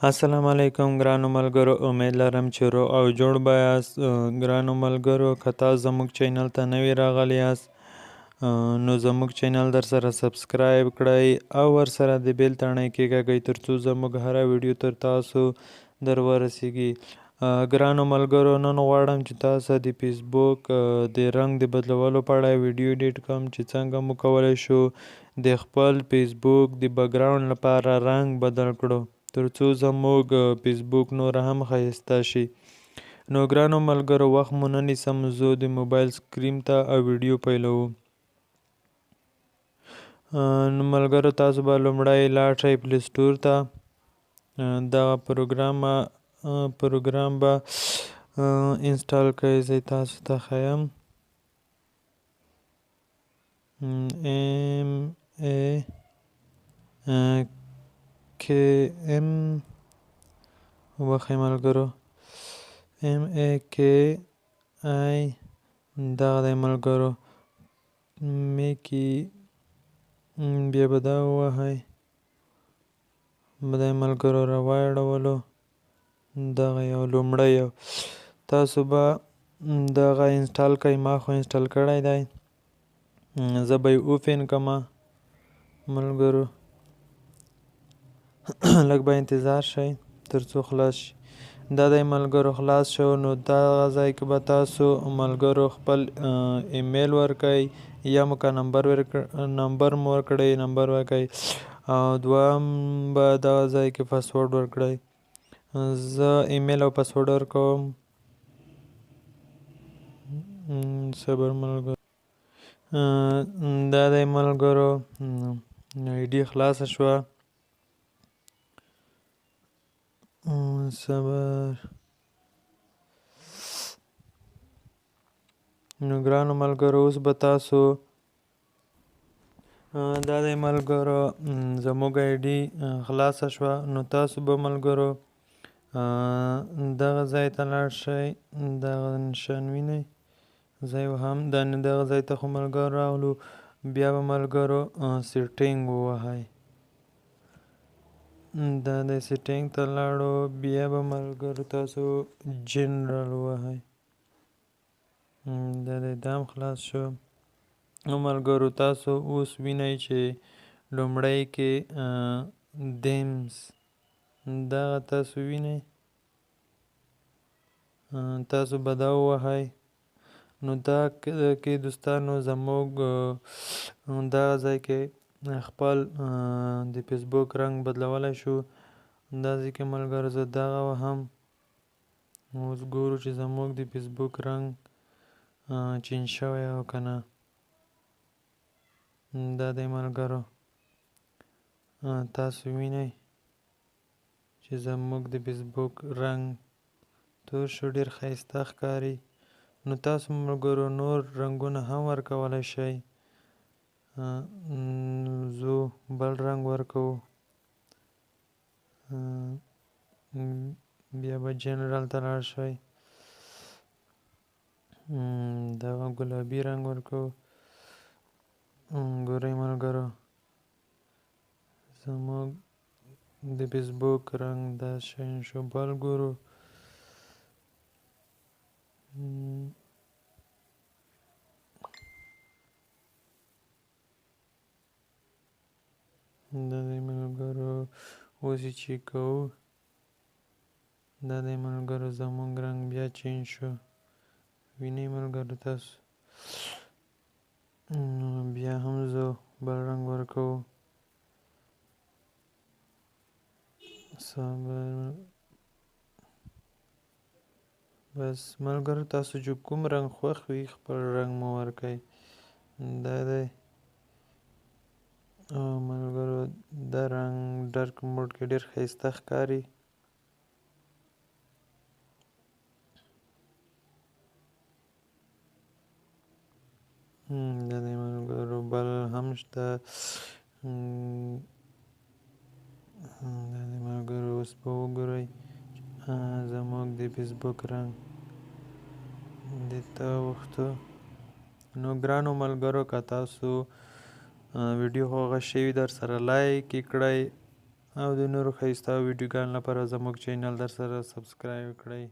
السلام علیکم ګرانو ملګرو، امید لرم چې روغ او جوړ به یاست. ګرانو ملګرو، که تاسو زموږ چینل ته نوي راغلي یاست نو زموږ چینل در سره subscribe کړئ او ورسره د bell تڼۍ کېکاږئ ترڅو زموږ هره ویډیو تر تاسو در ورسیږي. ګرانو ملګرو، نن غواړم چې تاسو د فیسبوک د رنګ د بدلولو په اړه ویډیو edit کړم چې څنګه مو کولی شو د خپل فیسبوک د background لپاره رنګ بدل کړو ترڅو زموږ فیسبوک نور هم ښایسته شي. نو ګرانو ملګرو، وخت مو نه نیسم، ځو د موبایل screen ته او ویډیو پیلوو. نو ملګرو، تاسو به لومړی لاړ شئ Play Store ته، دغه پروګرام به install کړئ. زه تاسو ته ښیم M A K M، وبخښئ ملګرو، M A K I، دغه دی ملګرو، میکی. بیا به دا ووهئ، به دی ملګرو راواړولو. دغه یو لومړی یو تاسو به دغه install کړئ. ما خو install کړی دی، زه به یې open کړم ملګرو. لږ به انتظار شئ ترڅو خلاص شي. دا دی ملګرو، خلاص شو. نو دغه ځای کې به تاسو ملګرو خپل ایمیل ورکړئ یا مو که نمبر نمبر مو ورکړئ، نمبر ورکړئ، او دوهم به دغه ځای کې پاسورډ ورکړئ. زه ایمیل او پاسورډ ورکوم. صبر ملګرو. دا دی ملګرو، ID خلاصه شوه. صبر. نو ګرانو ملګرو، اوس به تاسو دا دی ملګرو، زموږ ID خلاصه شوه. نو تاسو به ملګرو دغه ځای ته لاړ شئ، دغه نشان وینئ ځای هم دا دغه ځای ته خو ملګرو راغلو. بیا به ملګرو setting ووهئ. دا دی setting ته لاړو. بیا به ملګرو تاسو جنرال ووهئ. دا دی، دا هم خلاص شو. نو ملګرو، تاسو اوس وینئ چې لومړی کې themes، دغه تاسو وینئ، تاسو به دا ووهئ. نو دا کې دوستانو زموږ دغه ځای کې خپل د فیسبوک رنګ بدلولی شو. دا ځای کې ملګرو زه دغه وهم. اوس ګورو چې زموږ د فیسبوک رنګ change شوی او که نه. دا دی ملګرو، تاسو وینئ چې زموږ د فیسبوک رنګ تور شو، ډېر ښایسته ښکاري. نو تاسو ملګرو نور رنګونه هم ورکولی شئ. زه بل رنګ ورکوو. بیا به جنرال ته لاړ شئ، دغه ګلابي رنګ ورکوو. ګورئ ملګرو، زموږ د فیسبوک رنګ دا شی شو. بل ګورو. دا دی ملګرو، اوس یې چې کوو، دا دی ملګرو، زموږ رنګ بیا change شو. وینئ ملګرو تاسو؟ نو بیا هم زه بل رنګ ورکوو. صبر بس ملګرو، تاسو چې کوم رنګ خوښ وي خپل رنګ مو ورکړئ. دا دی ملګرو، دا رنګ dark mode کې ډېر ښایسته ښکاري. دا دی ملګرو، بل هم شته. دا دی ملګرو، اوس به وګورئ زموږ د فیسبوک رنګ دې ته وختو. نو ګرانو ملګرو، که تاسو ویډیو خوښه شوي در سره like یې کړئ. او د نورو ښایسته ویډیوګانو لپاره زموږ چینل در سره سبسکرایب کړئ.